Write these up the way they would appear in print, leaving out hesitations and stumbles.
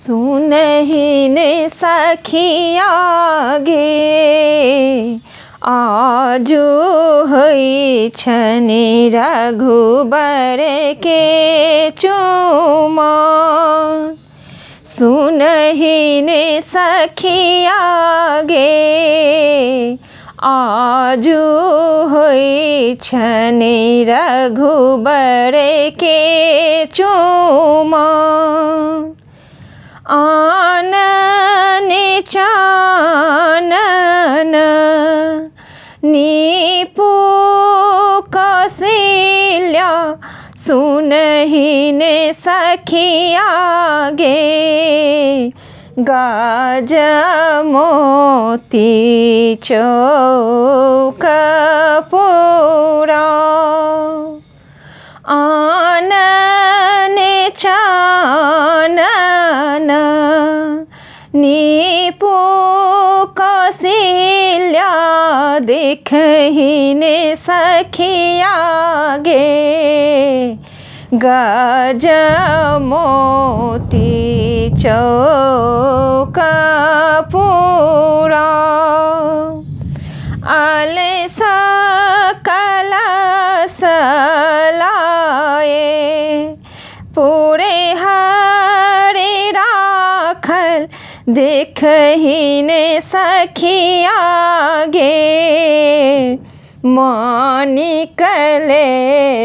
सुनहि ने सखिया गे, आजू होइ छनि रघुबर के चुमान। सुनहि ने सखिया गे, आजू होइ छनि रघुबर के चुमान। आनन चानन नीपू कौशल्या, सुनहि ने सखिया गे, गाज मोती चौक पूरा। आनन चानन नीपू कौशल्या, देखहि ने सखिया गे, गज मोती चौक पूरा। अलसा कलश लाए, पूरे हरे राखल, देखहि ने सखिया गे, मानिकले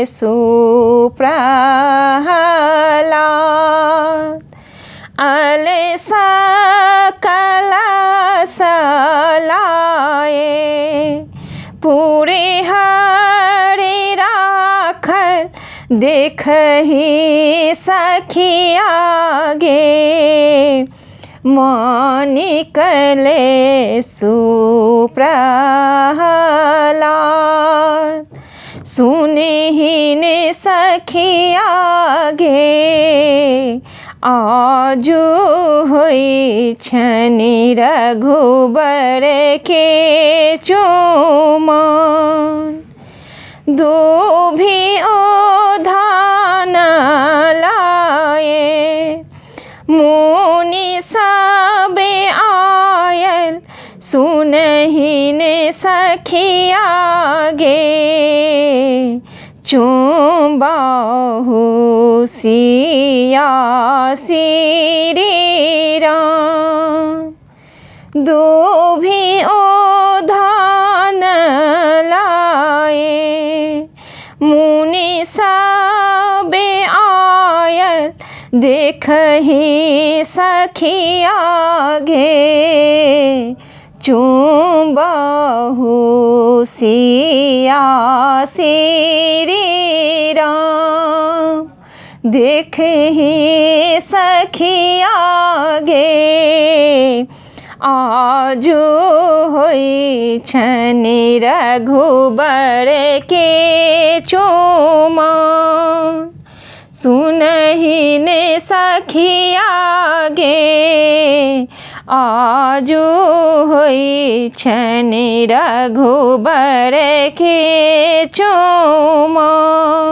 सुप्रहलाद। अलसा कलश लाए, पूरे हरे राखल, देखहि सखिया गे, मानिकले सुप्रहलाद। सुनहि ने सखिया गे, आजू होइ छनि रघुबर के चुमान। दूभि ओ धान लाए, मुनि सब आयल, सुनहि ने सखिया गे, चुम्बाहु सिया श्री राम। दूभि ओ धान लाए, मुनि सब आयल, देखहि सखिया गे, चुम्बहु सिया श्री राम। देखहि सखिया गे, आजू होइ छनि रघुबर के चुमान। सुनहि ने सखिया गे, आजू होइ छनि रघुबर के चुमान।